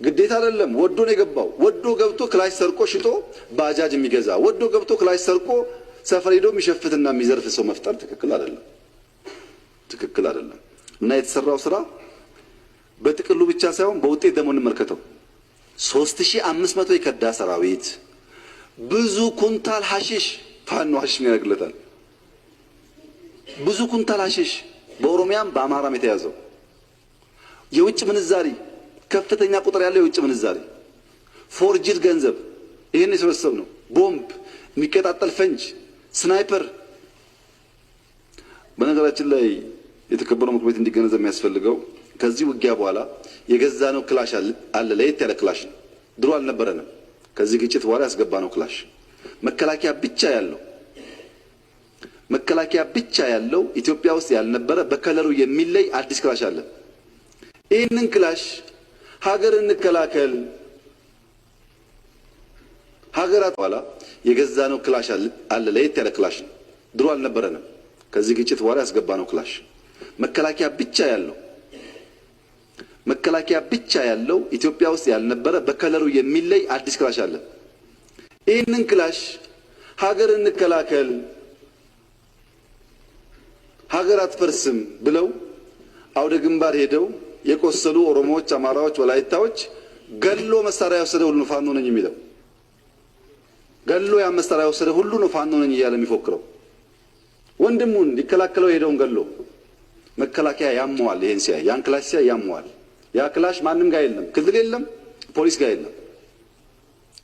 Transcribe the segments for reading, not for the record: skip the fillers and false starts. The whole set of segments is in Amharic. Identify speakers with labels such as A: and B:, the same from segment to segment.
A: ግዴታ አይደለም፣ ወዶ ነው የገባው። ወዶ ገብቶ ክላሽ ሰርቆ ሽጦ ባጃጅ የሚገዛ፣ ወዶ ገብቶ ክላሽ ሰርቆ ሰፈር ሄዶ የሚሸፍትና የሚዘርፍ ሰው መፍጠር ትክክል አይደለም፣ ትክክል አይደለም። እና የተሰራው ስራ በጥቅሉ ብቻ ሳይሆን በውጤት ደግሞ እንመልከተው። 3500 የከዳ ሰራዊት፣ ብዙ ኩንታል ሐሺሽ፣ ፋኖ ሐሺሽ ምን ያደርግለታል? ብዙ ኩንታል ሐሺሽ በኦሮሚያም በአማራም የተያዘው፣ የውጭ ምንዛሪ፣ ከፍተኛ ቁጥር ያለው የውጭ ምንዛሪ፣ forged ገንዘብ፣ ይህን የሰበሰብ ነው። ቦምብ፣ የሚቀጣጠል ፈንጅ፣ sniper። በነገራችን ላይ የተከበረው ምክር ቤት እንዲገነዘብ የሚያስፈልገው ከዚህ ውጊያ በኋላ የገዛነው ክላሽ አለ። ለየት ያለ ክላሽ ነው። ድሮ አልነበረንም። ከዚህ ግጭት በኋላ ያስገባነው ክላሽ መከላከያ ብቻ ያለው፣ መከላከያ ብቻ ያለው፣ ኢትዮጵያ ውስጥ ያልነበረ፣ በ color ኡ የሚለይ አዲስ ክላሽ አለ። ይህንን ክላሽ ሀገር እንከላከል ሀገራት በኋላ የገዛነው ክላሽ አለ። ለየት ያለ ክላሽ ነው። ድሮ አልነበረንም። ከዚህ ግጭት በኋላ ያስገባነው ክላሽ መከላከያ ብቻ ያለው፣ መከላከያ ብቻ ያለው፣ ኢትዮጵያ ውስጥ ያልነበረ፣ በ color ኡ የሚለይ አዲስ ክላሽ አለ። ይህንን ክላሽ ሀገር እንከላከል፣ ሀገር አትፈርስም ብለው አውደ ግንባር ሄደው የቆሰሉ ኦሮሞዎች፣ አማራዎች፣ ወላይታዎች ገሎ መሳሪያ የወሰደ ሁሉ ፋኖ ነኝ የሚለው፣ ገሎ ያ መሳሪያ የወሰደ ሁሉ ነው ፋኖ ነኝ እያለ የሚፎክረው። ወንድሙን ሊከላከለው የሄደውን ገሎ መከላከያ ያመዋል። ይሄን ሲያይ፣ ያን ክላሽ ሲያይ ያመዋል። ያ ክላሽ ማንም ጋር የለም፣ ክልል የለም፣ ፖሊስ ጋር የለም።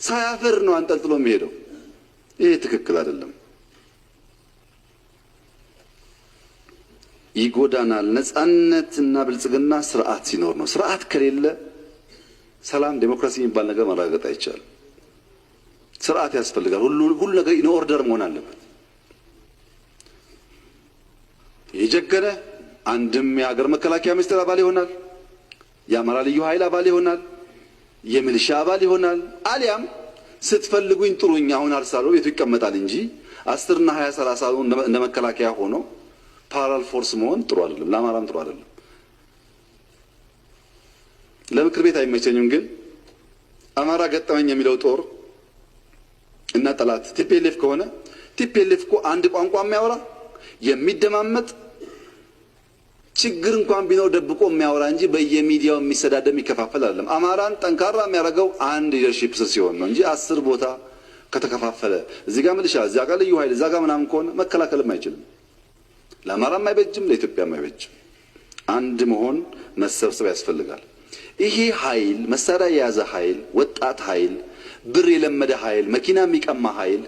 A: ሳያፍር ነው አንጠልጥሎ የሚሄደው። ይሄ ትክክል አይደለም፣ ይጎዳናል። ነጻነትና ብልጽግና ስርዓት ሲኖር ነው። ስርዓት ከሌለ ሰላም፣ ዴሞክራሲ የሚባል ነገር ማረጋገጥ አይቻልም። ስርዓት ያስፈልጋል። ሁሉ ሁሉ ነገር in order መሆን አለበት። የጀገነ አንድም የሀገር መከላከያ ሚኒስቴር አባል ይሆናል፣ የአማራ ልዩ ኃይል አባል ይሆናል፣ የሚሊሻ አባል ይሆናል። አሊያም ስትፈልጉኝ ጥሩኝ፣ አሁን አርሳሎ ቤቱ ይቀመጣል እንጂ 10ና 20 30 እንደ መከላከያ ሆኖ parallel force መሆን ጥሩ አይደለም፣ ለአማራም ጥሩ አይደለም። ለምክር ቤት አይመቸኝም፣ ግን አማራ ገጠመኝ የሚለው ጦር እና ጠላት TPLF ከሆነ፣ TPLF እኮ አንድ ቋንቋ የሚያወራ፣ የሚደማመጥ፣ ችግር እንኳን ቢኖር ደብቆ የሚያወራ እንጂ በየሚዲያው የሚሰዳደብ፣ የሚከፋፈል አይደለም። አማራን ጠንካራ የሚያደርገው አንድ leadership ስር ሲሆን ነው እንጂ 10 ቦታ ከተከፋፈለ፣ እዚህ ጋር ሚሊሻ፣ እዚያ ጋር ልዩ ኃይል፣ እዛ ጋር ምናምን ከሆነ መከላከልም አይችልም። ለአማራም አይበጅም፣ ለኢትዮጵያም አይበጅም። አንድ መሆን፣ መሰብሰብ ያስፈልጋል። ይሄ ኃይል፣ መሳሪያ የያዘ ኃይል፣ ወጣት ኃይል፣ ብር የለመደ ኃይል፣ መኪና የሚቀማ ኃይል፣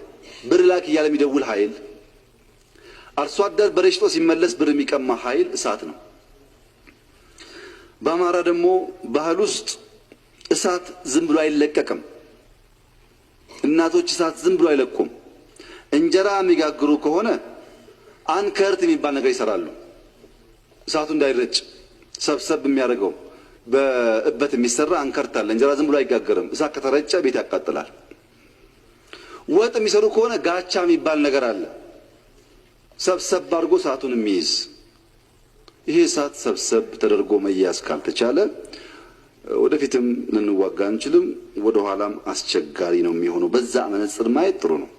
A: ብር ላክ እያለ የሚደውል ኃይል፣ አርሶ አደር በሬ ሽጦ ሲመለስ ብር የሚቀማ ኃይል እሳት ነው። በአማራ ደግሞ ባህል ውስጥ እሳት ዝም ብሎ አይለቀቅም። እናቶች እሳት ዝም ብሎ አይለቁም። እንጀራ የሚጋግሩ ከሆነ አንከርት የሚባል ነገር ይሰራሉ። እሳቱ እንዳይረጭ ሰብሰብ የሚያደርገው በእበት የሚሰራ አንከርት አለ። እንጀራ ዝም ብሎ አይጋገርም። እሳት ከተረጨ ቤት ያቃጥላል። ወጥ የሚሰሩ ከሆነ ጋቻ የሚባል ነገር አለ። ሰብሰብ አድርጎ እሳቱን የሚይዝ። ይሄ እሳት ሰብሰብ ተደርጎ መያዝ ካልተቻለ ወደፊትም ልንዋጋ አንችልም፣ ወደ ኋላም አስቸጋሪ ነው የሚሆነው። በዛ መነጽር ማየት ጥሩ ነው።